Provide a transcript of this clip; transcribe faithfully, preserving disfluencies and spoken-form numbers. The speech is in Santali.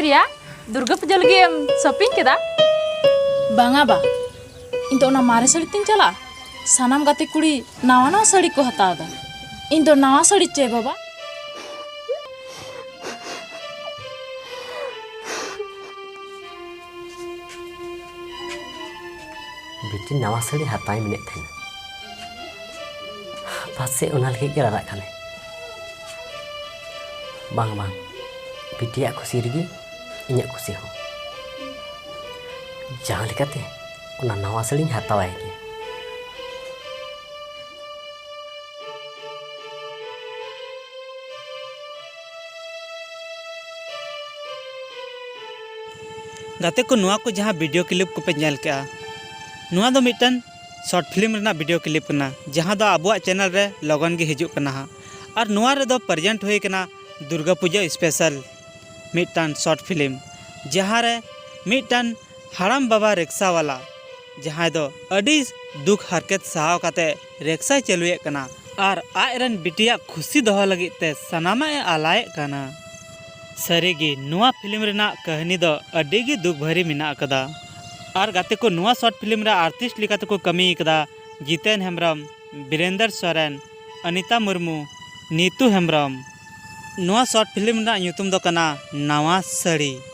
ᱯᱨᱤᱭᱟ, ᱫᱩᱨᱜᱟᱹ ᱯᱩᱡᱟᱹ ᱞᱟᱹᱜᱤᱫ ᱮᱢ ᱥᱚᱯᱤᱝ ᱠᱮᱫᱟ? ᱵᱟᱝᱟ ᱵᱟ, ᱤᱧ ᱫᱚ ᱚᱱᱟ ᱢᱟᱨᱮ ᱥᱟᱹᱲᱤ ᱛᱤᱧ ᱪᱟᱞᱟᱜᱼᱟ᱾ ᱥᱟᱱᱟᱢ ᱜᱟᱛᱮ ᱠᱩᱲᱤ ᱱᱟᱣᱟ ᱱᱟᱣᱟ ᱥᱟᱹᱲᱤ ᱠᱚ ᱦᱟᱛᱟᱣ ᱮᱫᱟ, ᱤᱧ ᱫᱚ ᱱᱟᱣᱟ ᱥᱟᱹᱲᱤ ᱪᱟᱹᱭ ᱵᱟᱵᱟ᱾ ᱵᱤᱴᱤ ᱱᱟᱣᱟ ᱥᱟᱹᱲᱤ ᱦᱟᱛᱟᱣ ᱤᱧ ᱢᱮᱱᱮᱫ ᱛᱟᱦᱮᱱᱟ᱾ ᱯᱟᱥᱮᱡ ᱚᱱᱟ ᱞᱟᱹᱜᱤᱫ ᱜᱮ ᱨᱟᱨᱟᱜ ᱠᱟᱱᱟᱭ᱾ ᱵᱟᱝ, ᱵᱟᱝ, ᱵᱤᱴᱤᱭᱟᱜ ᱠᱷᱩᱥᱤ ᱨᱮᱜᱮ ᱤᱧᱟᱹᱜ ᱠᱷᱩᱥᱤ ᱦᱚᱸ᱾ ᱡᱟᱦᱟᱸ ᱞᱮᱠᱟᱛᱮ ᱚᱱᱟ ᱱᱟᱣᱟ ᱥᱟᱹᱲᱤᱧ ᱦᱟᱛᱟᱣᱟᱭ ᱜᱮ᱾ ᱜᱟᱛᱮ ᱠᱚ, ᱱᱚᱣᱟ ᱠᱚ ᱡᱟᱦᱟᱸ ᱵᱷᱤᱰᱤᱭᱳ ᱠᱞᱤᱯ ᱠᱚᱯᱮ ᱧᱮᱞ ᱠᱮᱜᱼᱟ, ᱱᱚᱣᱟ ᱫᱚ ᱢᱤᱫᱴᱟᱝ ᱥᱚᱨᱴ ᱯᱷᱤᱞᱢ ᱨᱮᱱᱟᱜ ᱵᱷᱤᱰᱤᱭᱳ ᱠᱞᱤᱯ ᱠᱟᱱᱟ, ᱡᱟᱦᱟᱸ ᱫᱚ ᱟᱵᱚᱣᱟᱜ ᱪᱮᱱᱮᱞ ᱨᱮ ᱞᱚᱜᱚᱱ ᱜᱮ ᱦᱤᱡᱩᱜ ᱠᱟᱱᱟ ᱦᱟᱸᱜ᱾ ᱟᱨ ᱱᱚᱣᱟ ᱨᱮᱫᱚ ᱯᱨᱮᱡᱮᱱᱴ ᱦᱩᱭ ᱠᱟᱱᱟ ᱫᱩᱨᱜᱟ ᱯᱩᱡᱟᱹ ᱥᱯᱮᱥᱟᱞ ᱢᱤᱫᱴᱟᱝ ᱥᱚᱨᱴ ᱯᱷᱤᱞᱢ, ᱡᱟᱦᱟᱸ ᱨᱮ ᱢᱤᱫᱴᱟᱝ ᱦᱟᱲᱟᱢ ᱵᱟᱵᱟ ᱨᱤᱠᱥᱟ ᱵᱟᱞᱟ, ᱡᱟᱦᱟᱸᱭ ᱫᱚ ᱟᱹᱰᱤ ᱫᱩᱠ ᱦᱟᱨᱠᱮᱛ ᱥᱟᱦᱟᱣ ᱠᱟᱛᱮ ᱨᱤᱠᱥᱟᱭ ᱪᱟᱹᱞᱩᱭᱮᱫ ᱠᱟᱱᱟ ᱟᱨ ᱟᱡ ᱨᱮᱱ ᱵᱤᱴᱤᱭᱟᱜ ᱠᱷᱩᱥᱤ ᱫᱚᱦᱚ ᱞᱟᱹᱜᱤᱫ ᱛᱮ ᱥᱟᱱᱟᱢᱟᱜ ᱮ ᱟᱞᱟᱭᱮᱫ ᱠᱟᱱᱟ᱾ ᱥᱟᱹᱨᱤᱜᱮ ᱱᱚᱣᱟ ᱯᱷᱤᱞᱢ ᱨᱮᱱᱟᱜ ᱠᱟᱹᱦᱱᱤ ᱫᱚ ᱟᱹᱰᱤ ᱜᱮ ᱫᱩᱠ ᱵᱷᱟᱹᱨᱤ ᱢᱮᱱᱟᱜ ᱟᱠᱟᱫᱟ᱾ ᱟᱨ ᱜᱟᱛᱮ ᱠᱚ, ᱱᱚᱣᱟ ᱥᱚᱨᱴ ᱯᱷᱤᱞᱢ ᱨᱮ ᱟᱨᱴᱤᱥᱴ ᱞᱮᱠᱟ ᱛᱮᱠᱚ ᱠᱟᱹᱢᱤ ᱟᱠᱟᱫᱟ ᱡᱤᱛᱮᱱ ᱦᱮᱢᱵᱨᱚᱢ, ᱵᱤᱨᱮᱱᱫᱚᱨ ᱥᱚᱨᱮᱱ, ᱚᱱᱤᱛᱟ ᱢᱩᱨᱢᱩ, ᱱᱤᱛᱩ ᱦᱮᱢᱵᱨᱚᱢ᱾ ᱱᱚᱣᱟ ᱥᱚᱨᱴ ᱯᱷᱤᱞᱢ ᱨᱮᱱᱟᱜ ᱧᱩᱛᱩᱢ ᱫᱚ ᱠᱟᱱᱟ ᱱᱟᱣᱟ ᱥᱟᱹᱲᱤ᱾